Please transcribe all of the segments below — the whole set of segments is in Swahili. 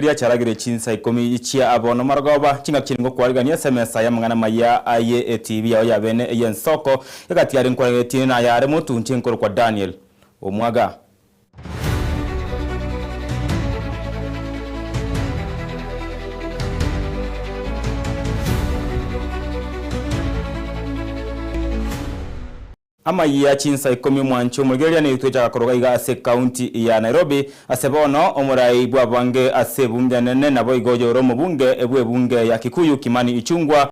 Riacharagire chinsa 10 chia abono marogoba chingaki chiringo kwarigania semesa ya mang'ana maya aye eTV yao yabene eyensoko egatiare nkwaragetine na yare motunche nkoro kwa Daniel Omwaga. Amayia chinsa 10 omwancho omorigereria nigo twechaka koroga iga ase ekaunti ya Nairobi ase bono omorai bw'abange ase ebunge enene nabo igo oyore omobunge bw'ebunge ya Kikuyu Kimani Ichung'wa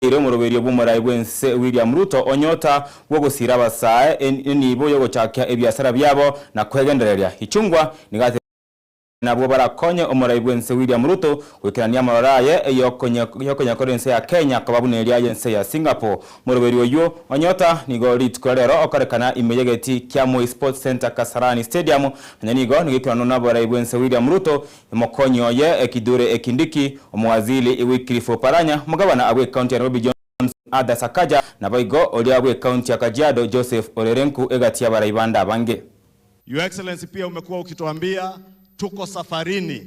ere omoroberio bw'omorai bw'ense William Ruto onyota bw'ogosira abasae enibo yogochakia ebiasara biabo na kwegendereria. Ichung'wa nigo nabwo barakonye omorai bw'ense William Ruto goikerania amaroro aye yokonyakora ense ya Kenya koba buna eria y'ense ya Singapore. Moroberi oywo onyota nigo rituko rero okorekana ime y'egeti kia Moi Sports Center Kasarani Stadium nonya nigo nigoikeranu n'oborai bw'ense William Ruto omokonyi oye Kithure Kindiki omowaziri Wycliffe Oparanya omogabana bw'ekaunti ya Nairobi Johnson Arthur Sakaja nabo igo oria bw'ekaunti ya Kajiado Joseph Olelenku egati y'abarai bande abange. Your Excellency, pia umekuwa ukituambia tuko safarini,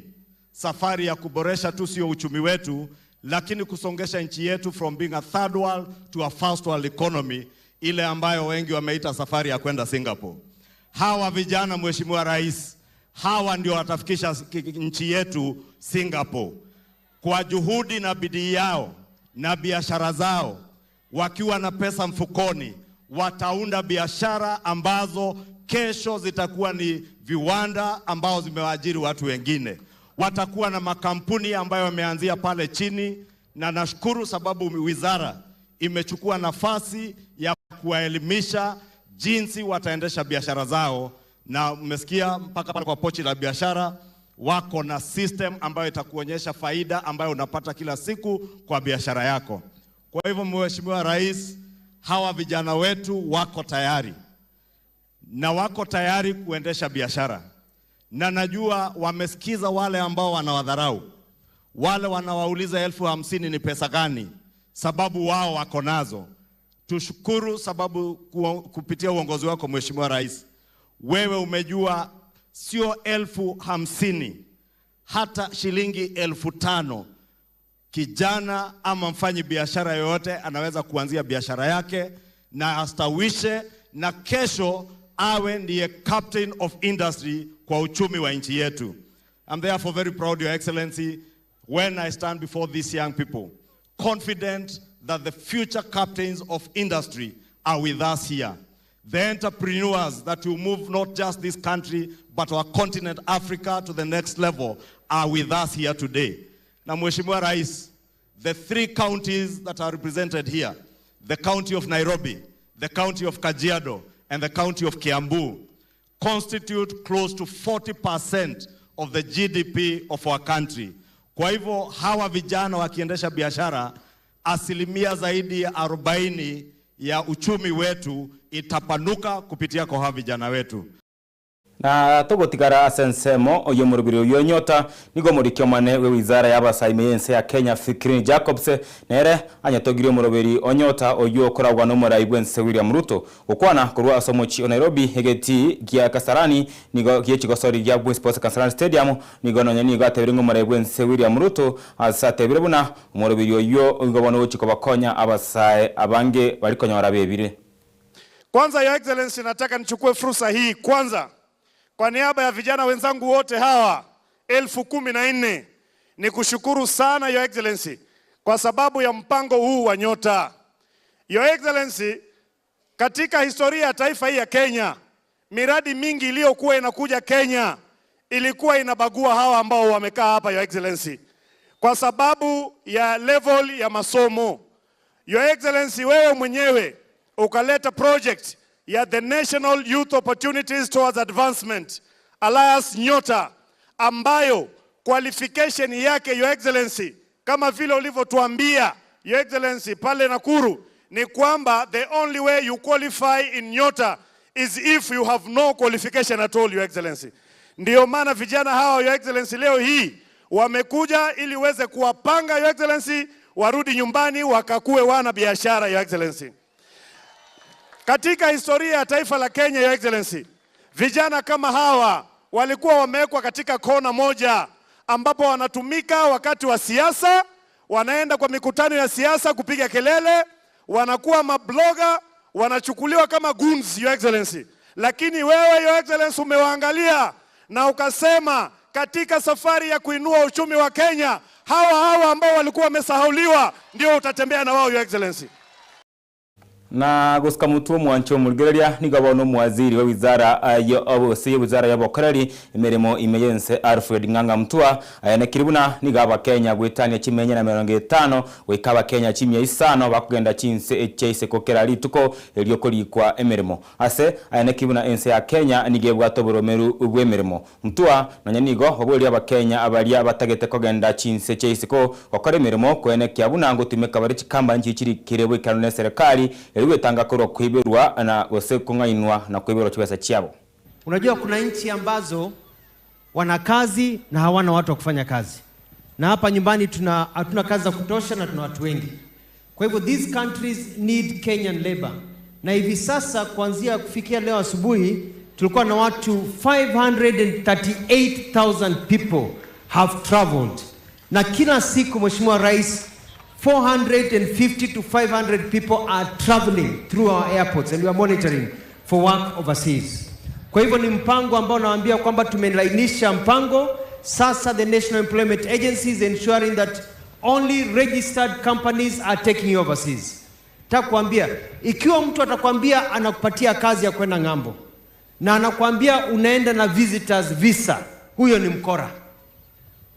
safari ya kuboresha tu sio uchumi wetu, lakini kusongesha nchi yetu from being a third world to a first world economy, ile ambayo wengi wameita safari ya kwenda Singapore. Hawa vijana, Mheshimiwa Rais, hawa ndio watafikisha nchi yetu Singapore kwa juhudi na bidii yao na biashara zao, wakiwa na pesa mfukoni, wataunda biashara ambazo kesho zitakuwa ni viwanda ambao zimewaajiri watu wengine. Watakuwa na makampuni ambayo wameanzia pale chini, na nashukuru sababu wizara imechukua nafasi ya kuwaelimisha jinsi wataendesha biashara zao, na mmesikia mpaka pale kwa pochi la biashara wako na system ambayo itakuonyesha faida ambayo unapata kila siku kwa biashara yako. Kwa hivyo, Mheshimiwa Rais, hawa vijana wetu wako tayari na wako tayari kuendesha biashara, na najua wamesikiza wale ambao wanawadharau, wale wanawauliza 50,000 ni pesa gani, sababu wao wako nazo. Tushukuru sababu kupitia uongozi wako Mheshimiwa Rais, wewe umejua sio 50,000, hata shilingi 5,000 kijana ama mfanyi biashara yoyote anaweza kuanzia biashara yake na astawishe, na kesho awe ndiye captain of industry kwa uchumi wa nchi yetu. I'm therefore very proud, Your Excellency, when I stand before these young people, confident that the future captains of industry are with us here. The entrepreneurs that will move not just this country, but our continent Africa to the next level are with us here today. Na Mheshimiwa Rais, the three counties that are represented here, the county of Nairobi, the county of Kajiado, and the county of Kiambu, constitute close to 40% of the GDP of our country. Kwa hivyo hawa vijana wakiendesha biashara, asilimia zaidi ya 40 ya uchumi wetu itapanuka kupitia kwa hawa vijana wetu. Na tugutigara ase ensemo oyo omorobiri oyo onyota nigo omoriki omone we wizara y'abasaime y'ense ya Kenya Fikirini Jacobs nere anyatogirie omoroberi onyota oyo okoragwa n'omorai bw'ense William Ruto gokwana korwa ase omochi o Nairobi egeti gia Kasarani nigo giechigosori gia Moi Sports Kasarani Stadium nigo nonya nigo atebire ng'a omorai bw'ense William Ruto ase atebire buna omoroberi oyo igo bono ogochia kobakonya abasae abange barikonyora bebire. Kwanza, Your Excellency, nataka nichukue fursa hii kwanza kwa niaba ya vijana wenzangu wote hawa 14,000 ni kushukuru sana, Your Excellency, kwa sababu ya mpango huu wa Nyota. Your Excellency, katika historia ya taifa hii ya Kenya, miradi mingi iliyokuwa inakuja Kenya ilikuwa inabagua hawa ambao wamekaa hapa, Your Excellency, kwa sababu ya level ya masomo. Your Excellency, wewe mwenyewe ukaleta project ya the National Youth Opportunities Towards Advancement Alliance Nyota, ambayo qualification yake, Your Excellency, kama vile ulivyotuambia, Your Excellency, pale Nakuru, ni kwamba the only way you qualify in Nyota is if you have no qualification at all, Your Excellency. Ndiyo maana vijana hawa, Your Excellency, leo hii wamekuja ili uweze kuwapanga, Your Excellency, warudi nyumbani wakakue wana biashara, Your Excellency. Katika historia ya taifa la Kenya, Your Excellency, vijana kama hawa walikuwa wamewekwa katika kona moja. ambapo wanatumika wakati wa siasa, wanaenda kwa mikutano ya siasa kupiga kelele, wanakuwa mablogger, wanachukuliwa kama goons, Your Excellency. Lakini wewe, Your Excellency, umewaangalia na ukasema katika safari ya kuinua uchumi wa Kenya, hawa hawa ambao walikuwa wamesahauliwa ndio utatembea na wao, Your Excellency. Na gusika mutu mwancho muligereria nigo bono mwaziri wa wizara ya obosi wizara ya bokoreri emirimo imeyense Alfred Ng'ang'a Mutua ayanekiribuna nigo abakenya gwetania chimenya na 50 goika abakenya chimia isano bakugenda chinse echeise kokera rituko eryokorikwa emirimo ase ayanekiribuna ense ya Kenya nige bwato boromeru bw'emirimo Mutua nonya nigo obori abakenya abaria batagete kogenda chinse cheise ko gokora emirimo kwenekia buna ngotumeka bari chikamba nchichiri kirebwe kanone serikali eriwetanga korwa kuiberwa na gose kung'ainwa na kuiberwa chibesa chiabo. Unajua kuna nchi ambazo wana kazi na hawana watu wa kufanya kazi, na hapa nyumbani tuna hatuna kazi za kutosha na tuna watu wengi. Kwa hivyo these countries need Kenyan labor, na hivi sasa kuanzia kufikia leo asubuhi tulikuwa na watu 538,000 people have traveled, na kila siku, Mheshimiwa Rais, 450 to 500 people are traveling through our airports and we are monitoring for work overseas. Kwa hivyo ni mpango ambao nawaambia kwamba tumelainisha mpango sasa. The National Employment Agency is ensuring that only registered companies are taking you overseas. Nataka kuambia, ikiwa mtu atakwambia anakupatia kazi ya kwenda ng'ambo na anakwambia unaenda na visitors visa, huyo ni mkora.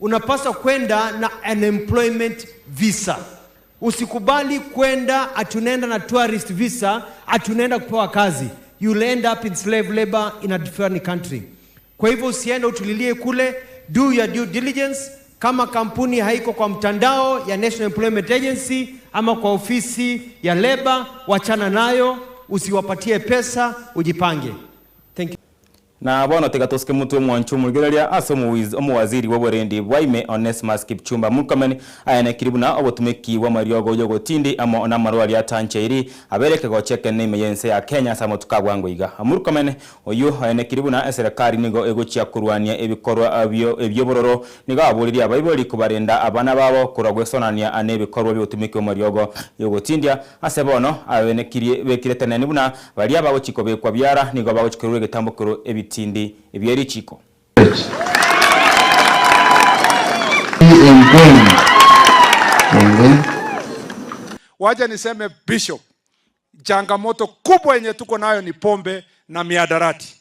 Unapaswa kwenda na unemployment visa. Usikubali kwenda ati unaenda na tourist visa, ati unaenda kupewa kazi. You'll end up in slave labor in a different country. Kwa hivyo usiende utulilie kule, do your due diligence. Kama kampuni haiko kwa mtandao ya National Employment Agency ama kwa ofisi ya labor, wachana nayo, usiwapatie pesa, ujipange. Thank you. Na bono tiga tusike mutu mwanchu muligereria ase omuwaziri wa oborendi bwaime Onesmus Kipchumba Murkomen ayanekiri buna obotumiki bwa mariogo yogotindi amo na marwari atancheiri abereke gocheke neime yense ya Kenya ase motuka bwango iga. Murkomen oyu ayanekiri buna eserikali nigo egochia kurwania ebikorwa ebyobororo nigo aboririe abaibori kubarenda abana babo kurwa gwesonania ane ebikorwa byotumiki bwa mariogo yogotindia ase bono abenekirie bekirete buna baria bagochiko bekwa biara nigo bagochikorwa egetambokero ebiti tindi ebyeri chiko. Wacha niseme Bishop, changamoto kubwa yenye tuko nayo ni pombe na miadarati.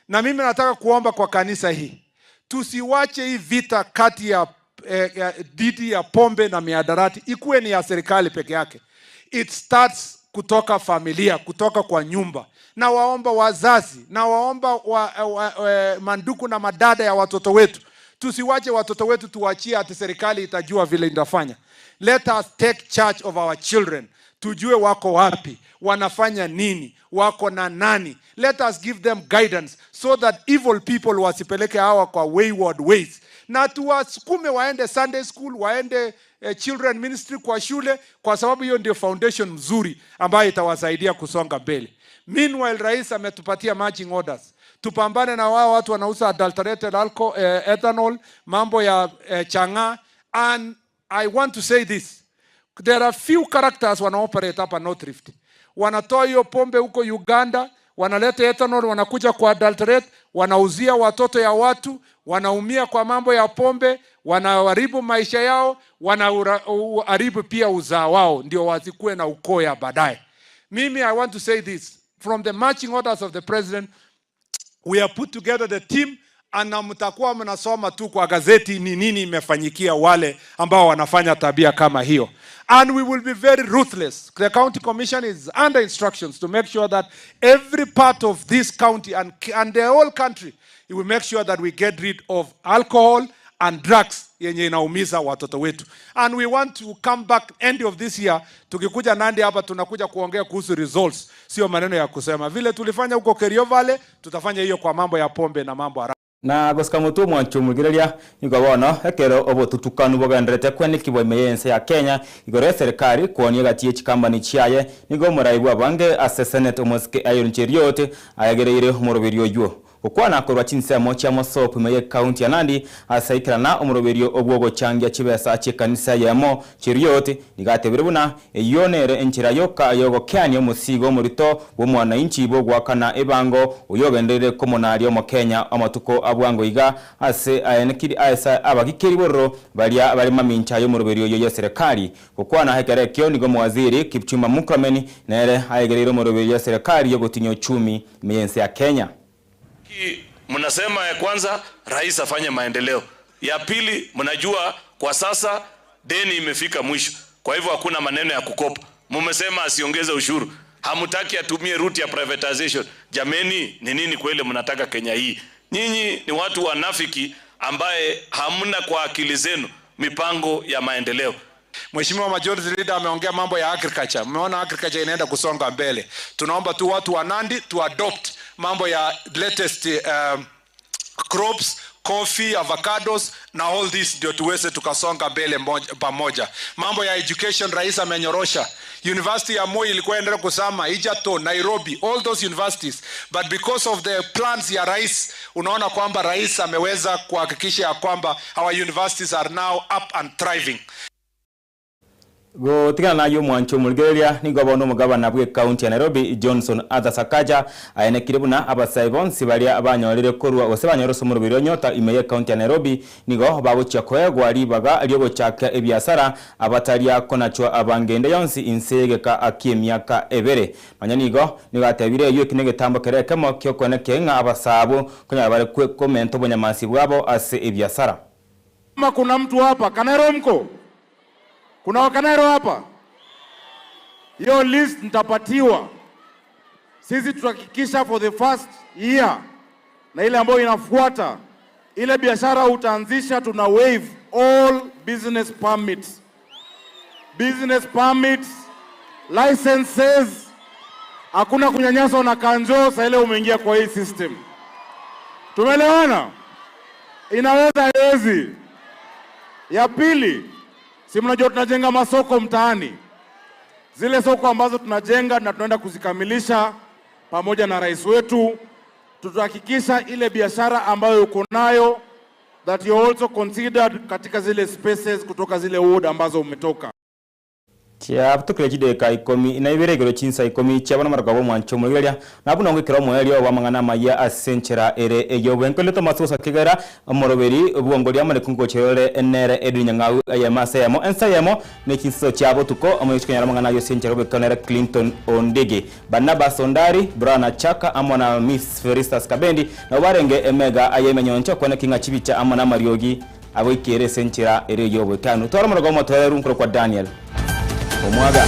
Na mimi nataka kuomba kwa kanisa hii, tusiwache hii vita kati ya dhidi ya pombe na miadarati ikuwe ni ya serikali peke yake. It starts kutoka familia, kutoka kwa nyumba. Na waomba wazazi, na waomba manduku na madada ya watoto wetu, tusiwache watoto wetu tuachie ati serikali itajua vile itafanya. Let us take charge of our children. Tujue wako wapi, wanafanya nini, wako na nani. Let us give them guidance so that evil people wasipeleke hawa kwa wayward ways. Na tuwasukume waende Sunday school, waende children ministry kwa shule, kwa sababu hiyo ndio foundation mzuri ambayo itawasaidia kusonga mbele. Meanwhile, Rais ametupatia marching orders. Tupambane na wao watu wanauza adulterated alcohol, ethanol, mambo ya chang'aa. And I want to say this. There are few characters wana operate hapa North Rift. Wanatoa hiyo pombe huko Uganda, wanaleta ethanol, wanakuja kwa adulterate, wanauzia watoto ya watu, wanaumia kwa mambo ya pombe, wanaharibu maisha yao, wanaharibu pia uzao wao, ndio wasikue na ukoo ya baadaye. Mimi, I want to say this. From the marching orders of the president, we have put together the team, na mtakuwa mnasoma tu kwa gazeti ni nini imefanyikia wale ambao wanafanya tabia kama hiyo. And we will be very ruthless. The county commission is under instructions to make sure that every part of this county and the whole country, we will make sure that we get rid of alcohol and drugs yenye inaumiza watoto wetu. And we want to come back end of this year, tukikuja Nandi hapa tunakuja kuongea kuhusu results, sio maneno ya kusema. Vile tulifanya huko Kerio Valley, tutafanya hiyo kwa mambo ya pombe na mambo haramu. Na gosika mutu mwanchu muligereria nigo bono ekero obotutukanu bogenderete kwenikibwa ime yense ya Kenya igoro serikali kuonia gatie chikambani chiaye nigo omorai bwa bange ase Senate Omosike Aaron Cheruiyot ayagereire omoroberio oywo. Gokwana korwa chinsemo chia Mosop ime y'ekaunti ya Nandi ase aikerana omoroberio obwogochangia chibesa chi'ekanisa yemo Cheruiyot nigo atebire buna eyio nere enchera yoka yogokeania omosigo omorito bw'omwananchi bw'ogoakana ebango oyogenderere komonaria omokenya amatuko abwango iga ase aenekiri ase abagikeri bororo baria bare mamincha y'omoroberio oyo y'eserekari. Gokwana ekero ekio nigo omowaziri Kipchumba Murkomen nere aegereire omoroberio y'eserekari yogotinyia uchumi ime y'ense ya Kenya. Mnasema ya kwanza rais afanye maendeleo, ya pili mnajua kwa sasa deni imefika mwisho, kwa hivyo hakuna maneno ya kukopa. Mumesema asiongeze ushuru, hamtaki atumie route ya privatization. Jameni, ni nini kweli mnataka Kenya hii? Nyinyi ni watu wanafiki ambaye hamna kwa akili zenu mipango ya maendeleo. Mheshimiwa Majority Leader ameongea mambo ya agriculture. Mmeona agriculture inaenda kusonga mbele. Tunaomba tu watu wa Nandi to adopt mambo ya latest crops, coffee, avocados na all this ndio tuweze tukasonga mbele pamoja. Mambo ya education rais amenyorosha. University ya Moi ilikuwa endelea kusama, Egerton, Nairobi, all those universities. But because of the plans ya rais, unaona kwamba rais ameweza kuhakikisha ya kwamba our universities are now up and thriving. Gotigana nayo mwancho omorigereria nigo bono omogabana bwa ekaunti ya Nairobi Johnson Arthur Sakaja aenekire buna abasai bonsi baria banyorire korwa gose banyorire ase omoroberi onyota ime ya ekaunti ya Nairobi nigo bagochia koegwa ribaga riogochaka ebiasara abataria konachwa abangende yonsi inse egeka akia emiaka ebere. Nonya nigo nigo atebire eywo eki na egetambo kere ekemo kiokoenekia ng'a abasabo konyara bare komenta obonyamasi bwabo ase ebiasara. Kama kuna mtu hapa Kanairo mko? Kuna Wakanairo hapa? Hiyo list nitapatiwa. Sisi tutahakikisha for the first year na ile ambayo inafuata, ile biashara utaanzisha, tuna waive all business permits. Business permits, licenses, hakuna kunyanyaswa na kanjo saa ile umeingia kwa hii system. Tumeelewana? Inaweza haiwezi? Ya pili, si mnajua tunajenga masoko mtaani. Zile soko ambazo tunajenga na tunaenda kuzikamilisha pamoja na rais wetu, tutahakikisha ile biashara ambayo uko nayo that you also considered katika zile spaces kutoka zile ward ambazo umetoka. Chiabutukire chideka ikomi na ibere igoro chinsa ikomi chiabona marogoba omwancho omorigereria nabwo nongwekera omoerio bwa amang'ana amaya ase enchera ere eyobwenkole Thomas gosakegera omoroberi obwongoria amareko ngocherore enere Edwin Nyang'au eyemo ase eyemo ensa eyemo na echinso chia botuko omoyo chikonyora amang'ana ayo ase enchera obekanere Clinton Ondigi Barnabas Ondari Brian Achaka amo na Miss Feristas Kabendi nabo barenge emega aye emenyoncho kwane king'a chibicha amo na amariogi aboikere ase enchera ere eyobwekanu twara omorogo omotoereru nkoro kwa Daniel Omwaga.